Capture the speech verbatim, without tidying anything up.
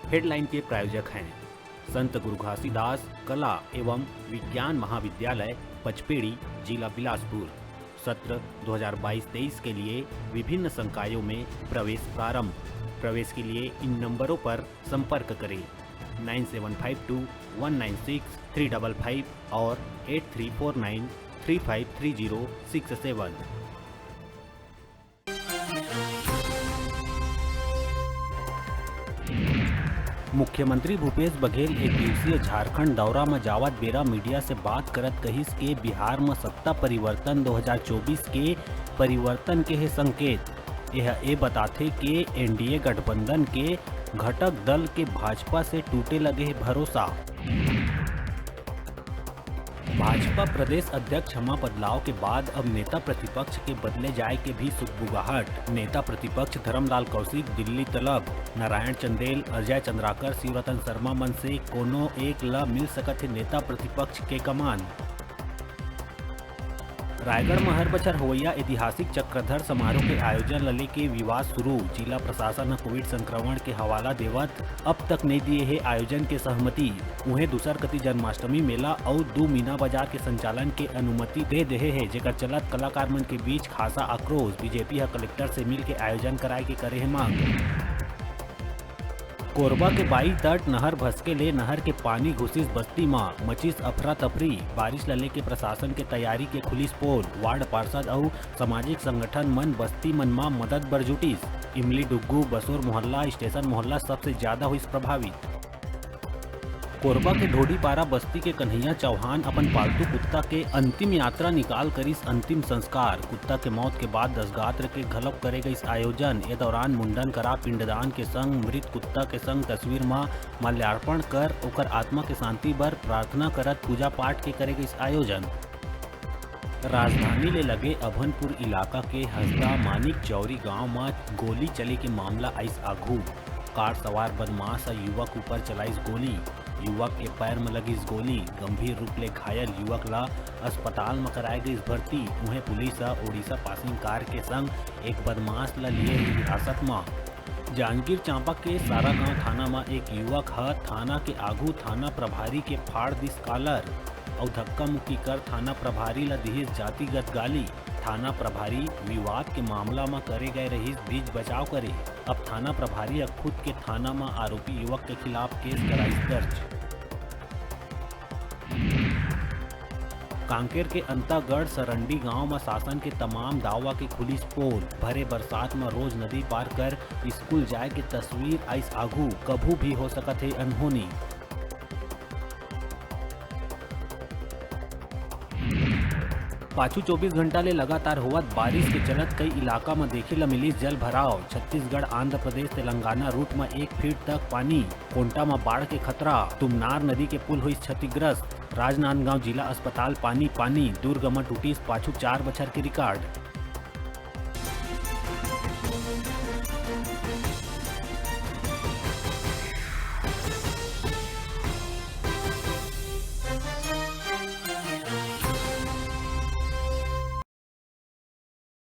Headline के प्रायोजक हैं संत गुरु घासीदास कला एवं विज्ञान महाविद्यालय पचपेड़ी, जिला बिलासपुर। सत्र दो हज़ार बाईस तेईस के लिए विभिन्न संकायों में प्रवेश प्रारंभ। प्रवेश के लिए इन नंबरों पर संपर्क करें, nine seven five two one nine six three double five और eight three four nine three five three zero six seven. मुख्यमंत्री भूपेश बघेल एक दिवसीय झारखंड दौरा म जावत बेरा मीडिया से बात करत कहिस के बिहार म सत्ता परिवर्तन दो हज़ार चौबीस के परिवर्तन के हे संकेत। यह ए बताथे के एनडीए गठबंधन के घटक दल के भाजपा से टूटे लगे हे भरोसा। भाजपा प्रदेश अध्यक्ष म बदलाव के बाद अब नेता प्रतिपक्ष के बदले जाए के भी सुगबुगाहट। नेता प्रतिपक्ष धरमलाल कौशिक दिल्ली तलब, नारायण चंदेल, अजय चंद्राकर, शिवरतन शर्मा मन से कोनो एक ल मिल सकत हे नेता प्रतिपक्ष के कमान। रायगढ़ म हर बछर होवइया ऐतिहासिक चक्रधर समारोह के आयोजन ल लेके विवाद शुरू। जिला प्रशासन ह कोविड संक्रमण के हवाला देवत अब तक नइ दिए हे आयोजन के सहमति। उहें, दूसर कति जन्माष्टमी मेला अउ दू मीना बाजार के संचालन के अनुमति दे देहे हे, जेकर चलत कलाकार मन के बीच खासा आक्रोश। बीजेपी ह कलेक्टर से मिल के आयोजन कराए के करे हे मांग। कोरबा के बाई तट नहर भसके ले नहर के पानी घुसिस बस्ती म, मचिस अफरा तफरी। बारिश ल लेके प्रशासन के तैयारी के खुलिस पोल। वार्ड पार्षद अउ सामाजिक संगठन मन बस्ती मन म मदद बर जुटिस। इमली डुग्गू, बसोर मोहल्ला, स्टेशन मोहल्ला सबसे ज्यादा होइस प्रभावित। कोरबा के ढोडीपारा बस्ती के कन्हैया चौहान अपन पालतू कुत्ता के अंतिम यात्रा निकाल करिस अंतिम संस्कार। कुत्ता के मौत के बाद दसगात्र के घलोक करे गइस आयोजन। ए दौरान मुंडन करा पिंडदान के संग मृत कुत्ता के संग तस्वीर म माल्यार्पण कर ओकर आत्मा के शांति बर प्रार्थना करत पूजा पाठ के करे गइस आयोजन। राजधानी ले लगे अभनपुर इलाका के हसदा मानिक चौरी गांव म गोली चले के मामला आइस आघू। कार सवार बदमाश ह युवक ऊपर चलाइस गोली। युवक के पैर म लगिस गोली। गंभीर रूप ले घायल युवक ल अस्पताल म कराए गइस भर्ती। उहें, पुलिस ह ओडिशा पासिंग कार के संग एक बदमाश ल लिए हे हिरासत म। जांजगीर चांपा के सारागांव थाना म एक युवक ह थाना के आघू थाना प्रभारी के फाड़ दिस कॉलर अउ धक्का मुक्की कर थाना प्रभारी ल दिहिस जातिगत गाली। थाना प्रभारी विवाद के मामला म करे गए रहिस बीच बचाव करे। अब थाना प्रभारी ह खुद के थाना म आरोपी युवक के खिलाफ केस कराइस दर्ज। कांकेर के अंतागढ़ सरंडी गांव म शासन के तमाम दावा के खुलिस पोल। भरे बरसात म रोज नदी पार कर स्कूल जाए के तस्वीर आइस आघू। कभू भी हो सकत हे अनहोनी। पाछू चौबीस घंटा ले लगातार होवत बारिश के चलत कई इलाका म देखे ल मिलिस जल भराव। छत्तीसगढ़, आंध्र प्रदेश, तेलंगाना रूट म एक फीट तक पानी। कोंटा म बाढ़ के खतरा। तुमनार नदी के पुल होइस क्षतिग्रस्त। राजनांदगांव जिला अस्पताल पानी पानी। दुर्ग म टूटिस पाछू चार बछर के रिकॉर्ड।